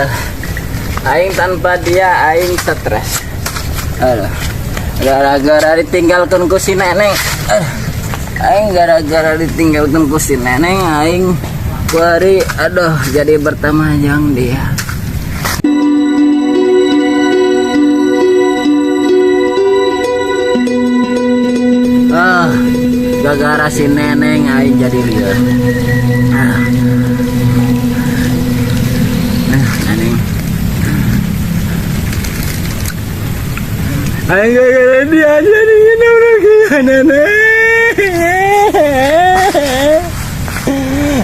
Aduh. Aing tanpa dia aing stres. Aduh. Gara-gara ditinggalkan ku si neneng. Aduh. Aing gara-gara ditinggalkan ku si neneng aing kuari, aduh, jadi bertambah yang dia. Ah, gara-gara si neneng aing jadi lieur. Ah. Nah, neneng. Aing gara-gara dia jadi gini neneng.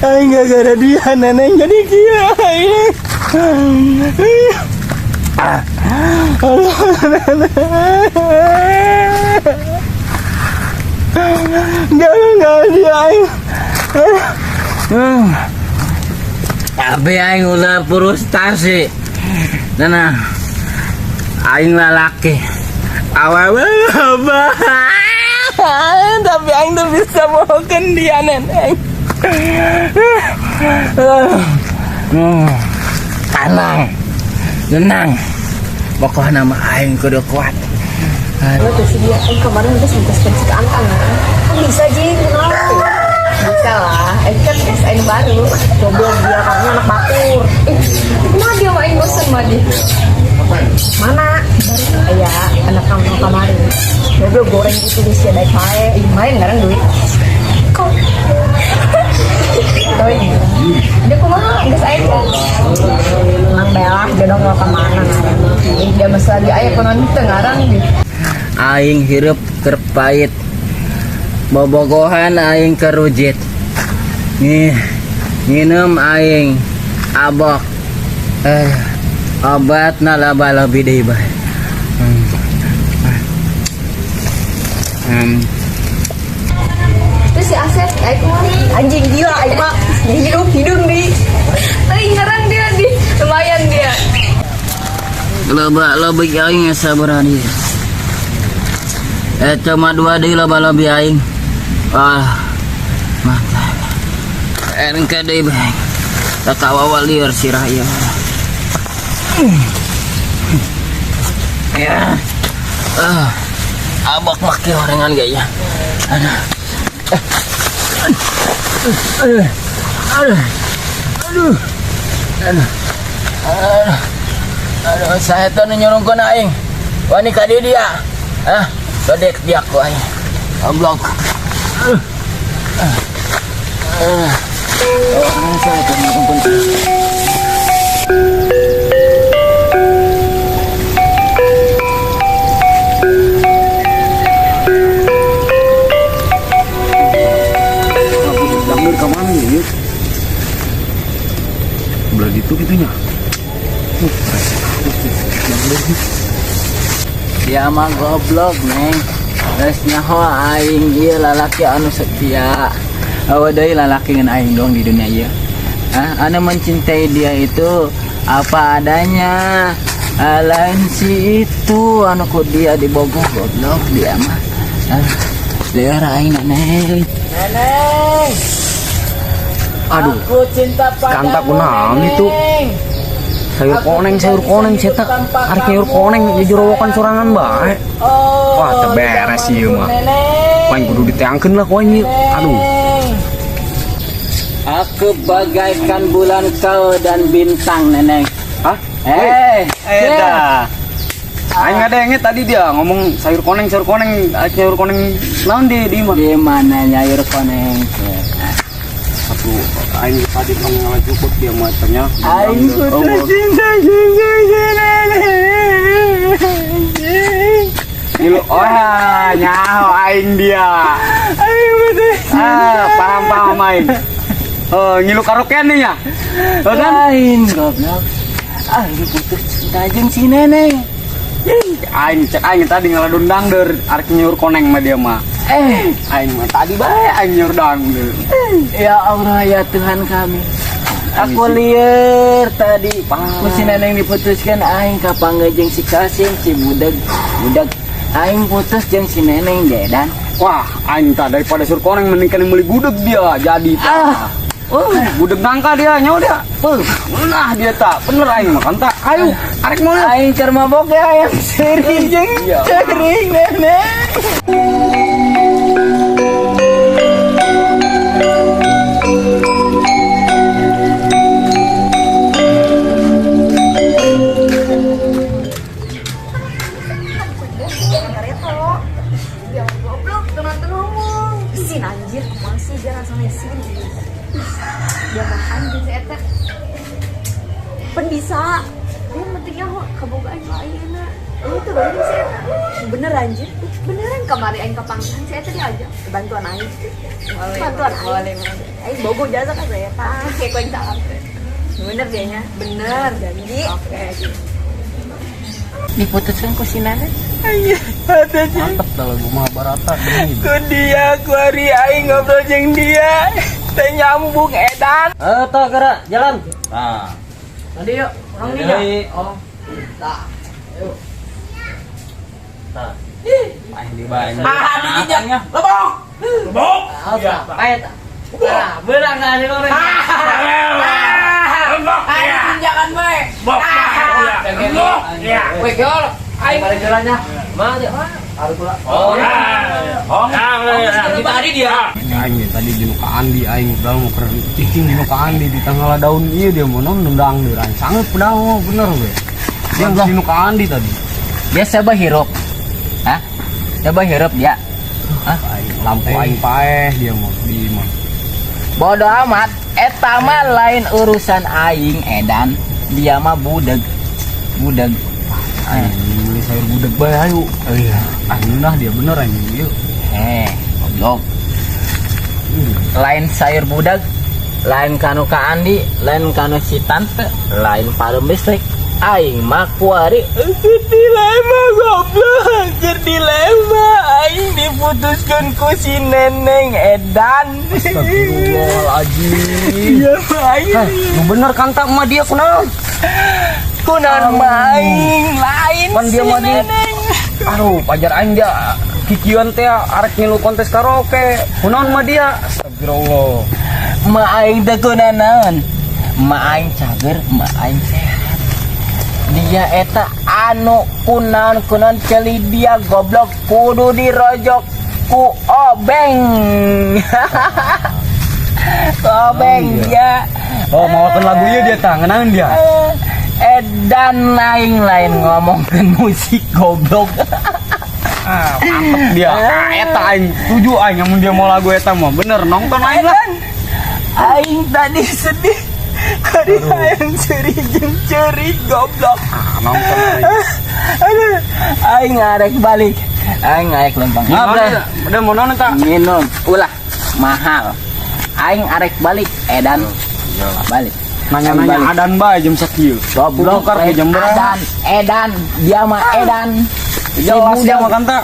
Aing gara-gara dia neneng jadi kia aing. Ah. Allah, neneng. Enggak dia aing. Tapi aing ulah frustasi. Nah, aing lalaki. Awewe apa? Tapi aing tuh bisa bohongin dia, neneng. Tenang, tenang. Pokoknya nama aing kudu kuat. Lo tuh si dia, kemarin tuh sempat skripsi ke Antang kan? Kok bisa, Jing? Bisa lah, kan SN baru. Goblok dia karena anak batur. Kumaha dia mah aing bosen mah dia. Mana? Iya, anak kampung kemarin. Goblok goreng itu di sia daek bae. Ih, main ngarang duit. Kok? Tuh, dia kumaha geus aing Mang belah jodoh mau kemana ngarang. Ih, dia masih lagi aya konon teu ngarang di. Aing hirup keur pahit. Bobogohan aing kerujit. Nih, nginum aing abok. Obat na laba lebih deui bae. Terus si Asep, aing kumaha? Anjing gila aing mah. Hidup hidung di. Tapi ngarang dia di lumayan dia. Loba lebih aing sabar dia. Cuma dua deui loba lebih aing. Ah. Mantap. Engke deui bae. Tak kawawa lieur sirah ieu. Ya. Ah. Abak make orengan gaya. Aduh. Aduh. Aduh. Aduh. Aduh. Aduh. Aduh, saya tuh nyurungkeun aing. Wani ka dieu dia. Ah, gede dia ku aing. Goblok. Aduh. Ah. Oh, saya tuh nyurungkeun. Dangdut ke mana ya? Belah gitu gitunya. Dia mah goblok, neng. Geus nyaho aing ieu lalaki anu setia. Awa deui lalaki ngan aing doang di dunia ieu. Ah, anu mencintai dia itu apa adanya. Ah, lain si itu anu ku dia dibogoh goblok dia mah. Ah, lieur aing, neneng. Neneng. Aduh. Aku cinta padamu. Kanta kunaon itu? Neneng. Sayur koneng cetak. Arek sayur koneng jorowokan sorangan bae. Oh, Wah, teu beres ieu mah. Neneng. Aing kudu diteangkeun lah ku aing ieu. Aduh. Aku bagaikan bulan kau dan bintang, neneng. Hah? Eh, dah. Aing ngadenge tadi dia ngomong sayur koneng, arek sayur koneng naon di imah? Gimana nyayur koneng? Satu aing tadi kan ngalajukut dia mah ternyata. Aing putus cinta cinta neneng. Ngilu, oh nyaho aing dia. Aing putus. Ah, paham paham aing. Oh, ngilu karaokean nih ya? Oh, kan? Lain goblok. Aing putus cinta jeung si neneng. Aing cek aing tadi ngaladon dangder arek nyur koneng mah dia mah. Eh, Aing mah tadi bae aing nyur dangder. Ya Allah ya Tuhan kami. Aku lieur tadi. Ku si neneng diputuskan aing kapanggih jeung si Kasim si budak budak. Aing putus jeung si neneng dedan. Wah, aing tak daripada sur koneng mending kan meuli gudeg dia jadi. Ah. Oh, budeg nangka dia, nyawa dia. Beuh, nah dia tak bener aing mah kan tak. Ayo, arek mau. Aing keur mabok ya hayang seuring jeung ceuring nenek. Ya goblok, nonton ngomong. Isin anjir, kumaha sih dia rasanya isin. Dia makan jeung si eta. Pen bisa. Yang pentingnya ho kaboga aing mah ayeuna. Oh, itu baru si eta. Bener anjir. Beneran kamari aing kapanggihan si eta diajak. Bantuan aing. Bantuan aing. Aing bogo jasa ka saya eta. Kayak ku aing salah. Bener dianya. Bener, janji. Oke. Diputuskan ku si nenek. Mantep dah lagu Mahabharata bener. Ku dia ku hari aing ngobrol jeung dia. Teu nyambung edan. Eh, toh gerak jalan. Nah. Nanti yuk, orang Jadi, dia. Oh. Tah. Yuk. Tah. Aing di bae. Ah, dijak. Lebok. Lebok. Ah, pahit. Ah, beurang dah di loreng. Lebok. Aing tinjakan bae. Bok. Lebok. Ya. Weh, gol. Aing balik jalannya. Mana dia? Oh. Oh. Tadi dia. Aing tadi di nu ka Andi aing udah mau keren cicing di nu ka Andi di tanggal daun iya dia mau non nendang di sangat pedang bener we. Dia di nu ka Andi tadi. Dia coba hirup. Hah? Coba hirup dia. Hah? Aing lampu aing paeh dia mau di mah. Bodoh amat. Eta mah lain urusan aing edan. Dia mah budeg. Budeg. Aing beli sayur gudeg bae ayo. Iya. Aing nah dia bener aing ieu. Eh, goblok. Lain sayur budak, lain kanu ka Andi, lain kanu si tante, lain parum listrik. Aing mah kuari keur dilema goblok, keur dilema aing diputuskeun ku si neneng edan. Astagfirullahaladzim. Iya mah aing. Heh, nu bener kan tak mah dia kunaon? Kunaon mah aing lain Pan si dia mah dia. neneng. Aduh, pajar aing dia kikieuan teh arek ngilu kontes karaoke. Kunaon mah dia? Astagfirullah. Ma aing teh kunaon? Ma aing cager, ma aing sehat. Dia eta anu kunaon kunaon celi dia goblok kudu dirojok ku obeng. Obeng dia. Oh, mawakeun lagu ieu dia tah, ngeunaheun dia. Edan lain lain ngomongkeun musik goblok. Ah, mantep dia. Ah, eta aing setuju aing amun dia mau lagu eta mah. Bener, nonton aing lah. Edan aing tadi sedih. Kari hayang ceri jeung ceri goblok. Ah, nonton aing. Aduh, aing ngarek balik. Aing ngarek lempang. Udah, udah mau nonton tak? Minum, ulah mahal. Aing arek balik, edan. Balik. Nanya-nanya adan bae jam sakieu. Goblok Tukar ke jam berapa? Adan, edan, dia mah edan. Jelas Si dia budeg. mah kan tak?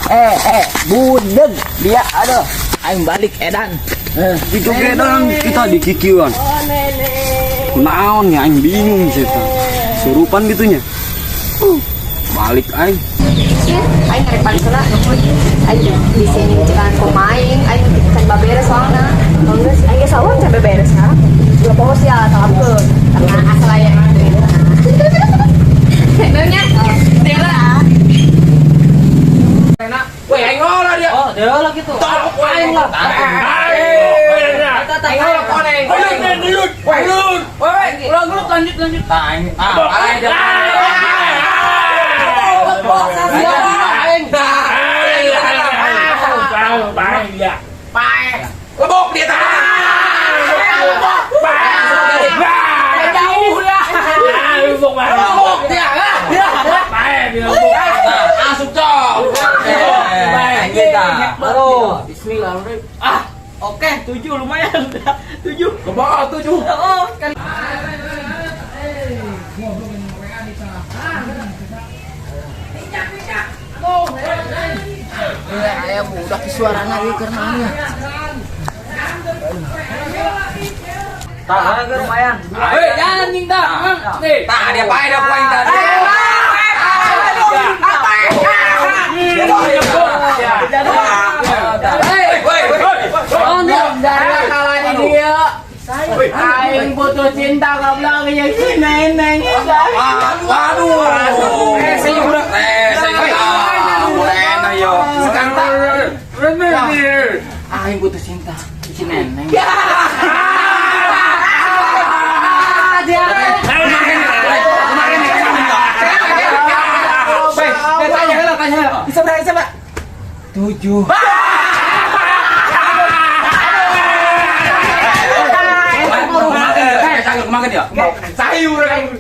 Budeg dia aduh. Aing balik edan. Itu edan kita di kikieuan. Oh, nenek. Kunaon ya aing bingung sih ta. Surupan gitunya. Balik aing. Sih, aing ngarek balik heula nuhun. Aing di sini cekan kumaing, aing can baberes soalna. Oh geus, aing geus sawah can beberes ha. Ulah poho sia salamkeun. Karena asal aya duit. Nanya, Dela. Weh, aing ngolah dia. Oh, dia lah gitu. Tolong aing lah. Aing ngolah koneng. Weh, weh, ulang dulu lanjut lanjut. Aing. Ah, aing. Lebok dia Lebok. Jauh dia. Lebok dia. Asup cok. Kita. Baru. Bismillahirrahmanirrahim. Ah, oke, 7 lumayan. 7. Lebok 7. Oh, sekali. Aya budak suarana ieu keur naon ya. Tah, lumayan. Hei, jangan anjing dah. Nih. Tah, dia pae dah poin tadi. Hei, woi, woi. Oh, dia kalah di dia. Aing putus cinta goblok jeung si Neneng. Waduh. Eh, saya udah. Eh, saya udah. Ayo. Sekarang. Aing putus cinta si Neneng. Baik, tanya lah, tanya lah. Bisa berapa? Bisa berapa? 7. Kemarin ya. Sayur kan.